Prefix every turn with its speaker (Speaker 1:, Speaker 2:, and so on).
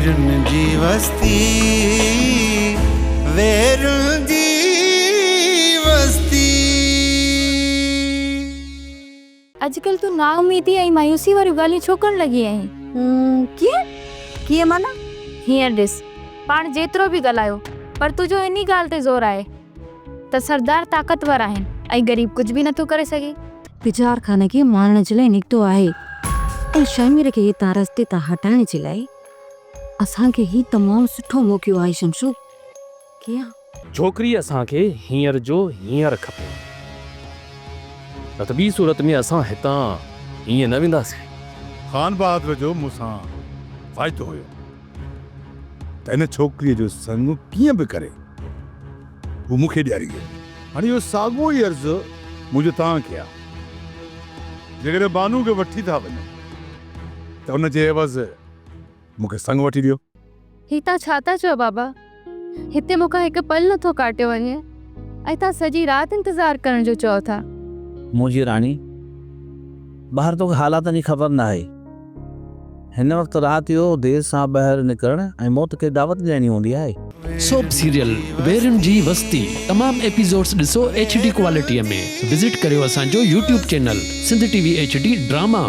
Speaker 1: ويرن جي وستي، ويرن جي وستي.
Speaker 2: اڄڪلهه تون نااميدي ۽ مايوسي واريون ڳالهيون ڇو ڪرڻ لڳي آهين؟
Speaker 3: ڪيئن؟ ڪيئن معنيٰ؟
Speaker 2: هينئر ڏس، پاڻ جيترو به ڳالهايو، پر تنهنجو انهي ڳالهه تي زور آهي ته سردار طاقتور آهن ۽ غريب ڪجهه به نٿو ڪري سگهي.
Speaker 3: بجار خان کي مارڻ جي لاء نڪتو آهي ۽ شهمير کي هتان رستي تان هٽائڻ جي لاء اسان کي هي تمام سٺو موقعو آهي شمشو. ڪيئن؟
Speaker 4: ڇوڪري اسان کي هينئر جو هينئر کپي، نه ته ٻي صورت ۾ اسان هتان ائين نه وينداسين.
Speaker 5: خان بهادر جو مون سان واعدو هيو ته هن ڇوڪريء جو سڱ ڪيئن به ڪري هو مون کي ڏياريندو. هاڻي اهو ساڳيو ئي عرض منهنجو توهان کي آهي. جيڪڏهن بانو کي وٺي ٿا وڃو ته ان جي عيوض مون کي سڱ وٺي ڏيو.
Speaker 2: هي توهان ڇا ٿا چئو بابا؟ هتي مون کان هڪ پل نٿو ڪاٽيو وڃي ۽ توهان سڄي رات انتظار ڪرڻ جو چئو ٿا.
Speaker 6: منهنجي راڻي، ٻاهر توکي حالاتن جي خبر ناهي. هن وقت رات جو دير سان ٻاهر نڪرڻ ۽ موت کي دعوت ڏيڻي هوندي آهي.
Speaker 7: سوپ سيريل ويرين جي وستي تمام ايپيسوڊس ڏسو ايڇ ڊي ڪوالٽي ۾ وزٽ ڪريو اسان جو YouTube channel Sindh T V H D drama.